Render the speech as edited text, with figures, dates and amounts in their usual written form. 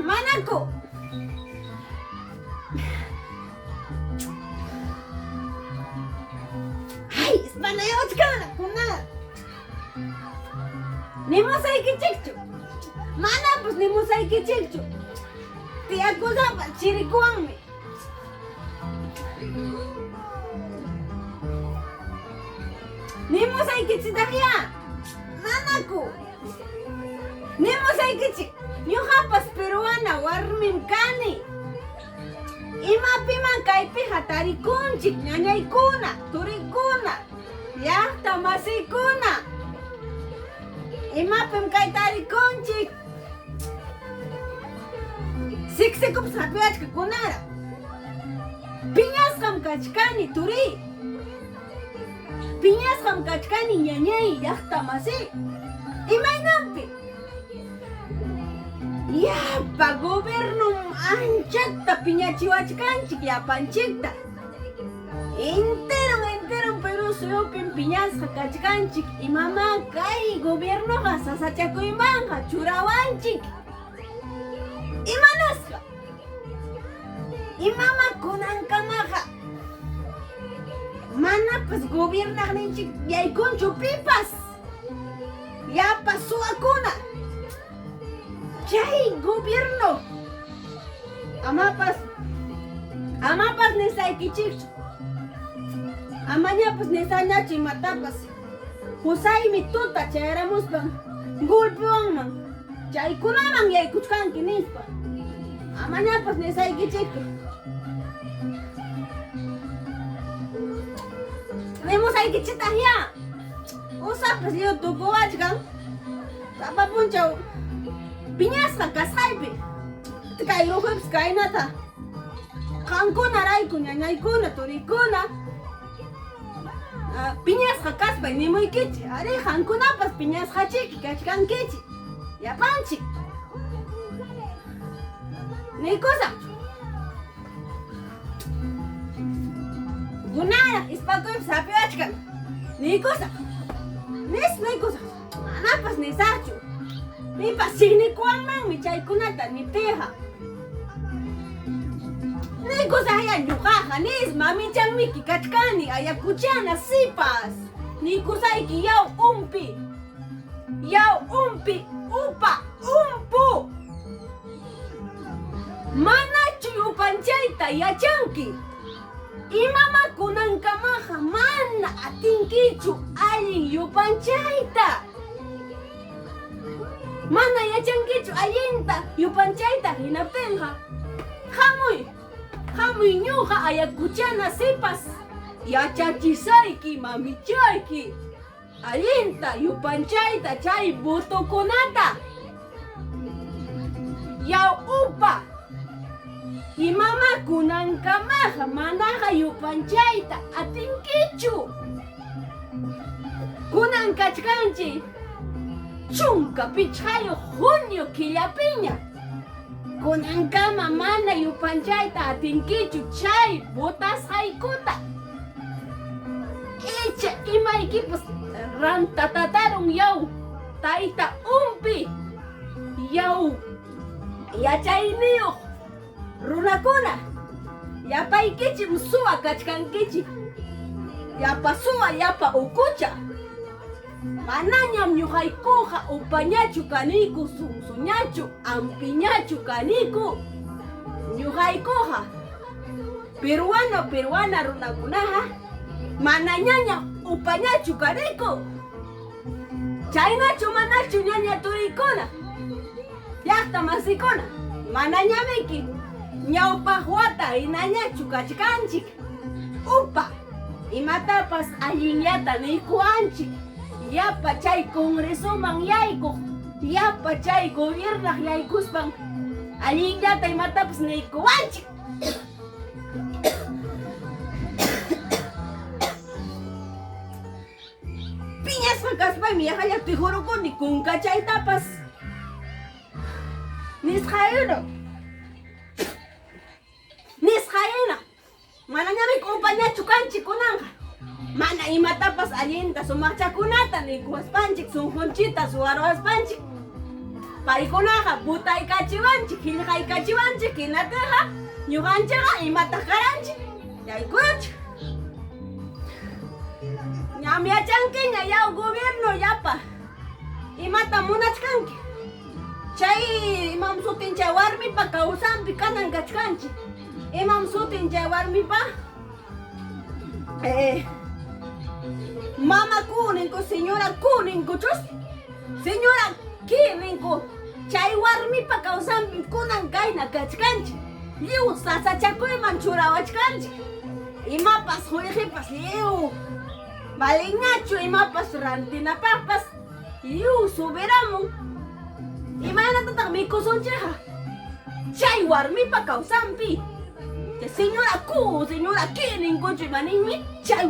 Manaku. Ay, ispanayawachkana kuna. Nimusaykichikchu. Manapas nimusaykichikchu. Tiyakusapa chirikuwanmi. Nimusaykichitaqyá. Manaku. Nimusaykichik. Ñuqapas peruana warmim kani. Imapiman kaypiqa tarikunchik ñañaykuna, turikuna, llaqta masiykuna. Imapim kay tarikunchik. Siksikupas hapiwachka kunara. Piñasqam kachkani turiy. Piñasqam kachkani ñañay llaqta masiy. Imaynanpi? Llapa gobiernom anchata piñachiwachkanchik llapanchikta. Enteron, enteron Perú suyupim piñasqa kachkanchik. Imamá kay gobiernoqa sasachakuymanqa churawanchik. Imanasqa? Imamá kunankamaqa manapas gobiernaqninchik yaykunchu pipas. Llapa suwakuna. Chay gobierno amapas amapas nisaykichikchu. Amañapas nisañachu imatapas. Qusaymi tuta chayaramuspan golpewanman. Chaykunaman yaykuchkanki nispa. Amañapas nisaykichikchu. Nimusaykichiktaqyá. Usapas lliw tukuwachkan. Sapa punchaw piñasqa kasqaypi. Kay rujupas kaynata. Qamkunarayku ñañaykuna, turiykuna. Piñasqa kaspay nimuykichik. Arí, qamkunapas piñasqachiki kachkankichik. Llapanchik. Niykusaqchu. Kunaraq ispakuypas hapiwachkan. Niykusaq. Nis niykusaq. Manapas nisaqchu. Pipas chiqnikuwanmanmi chaykunata niptiyqa. Niykusaqyá ñuqaqa nis mamichanmiki kachkani ayakuchana sipas. Niykusayki yaw umpi. Yaw umpi upa umpu. Manachu yupanchayta yachanki? Imamá kunankamaqa mana atinkichu allin yupanchayta? Mana yachankichu allinta yupanchayta hinaptinqa, hamuy, hamuy ñuqa ayakuchana sipas, yachachisayki mamichayki allinta yupanchayta chay votokunata. Yaw upa, imamá kunankamaqa manaqa yupanchayta atinkichu. Kunan kachkanchik 15 junio killapiña. Kunankama mana yupanchayta atinkichu chay votasqaykuta. Icha imaykipas rantatatarun yaw tayta umpi yaw yachayniyuq runakuna llapaykichim suwa kachkankichik llapa suwa llapa ukucha manañam ñuqaykuqa upañachu kaniku sunsuñachu ampiñachu kaniku ñuqaykuqa peruano peruana runakunaqa manañañam upañachu kaniku chaynachu manachu ñaña turiykuna llaqta masikuna manañamiki ñawpaq wata hinañachu kachkanchik upa imatapas allinllata niykuwanchik llapa chay congresoman yaykuq llapa chay gobiernaq yaykuspan allinllata imatapas niykuwanchik. Piñasqa kaspaymi yaqalla tijurukuni kunkachaytapas. Nisqayuna. Nisqayuna. Manañami k'umpañachu kanchik kunanqa. Mana imatapas allinta sumaqchakunata nikuwaspanchik, sunqunchikta suwaruwaspanchik, paykunaqa butaykachiwanchik, qillqaykachiwanchik, hinaptinqa ñuqanchikqa imataq karanchik? Yaykunchik. Ñam yachankiña yaw gobierno llapa imata munachkanki. Chay imam sutin chay warmipa kawsanpi kanan kachkanchik. Imam sutin chay warmipa? Eh, mama ku ninku, señora ku ninkuchus, señora ki ninku, chay warmipa kawsanpi kunan kayna kachkanchik. Lliw sasachakuyman churawachkanchik. Imapas qullqipas lliw valinñachu, imapas rantinapaqpas lliw subiramun. Imaynatataq mikusunchikqa? Chay warmipa kawsanpi. Señora ku, señora ki ninkuchu ima ninmi chay.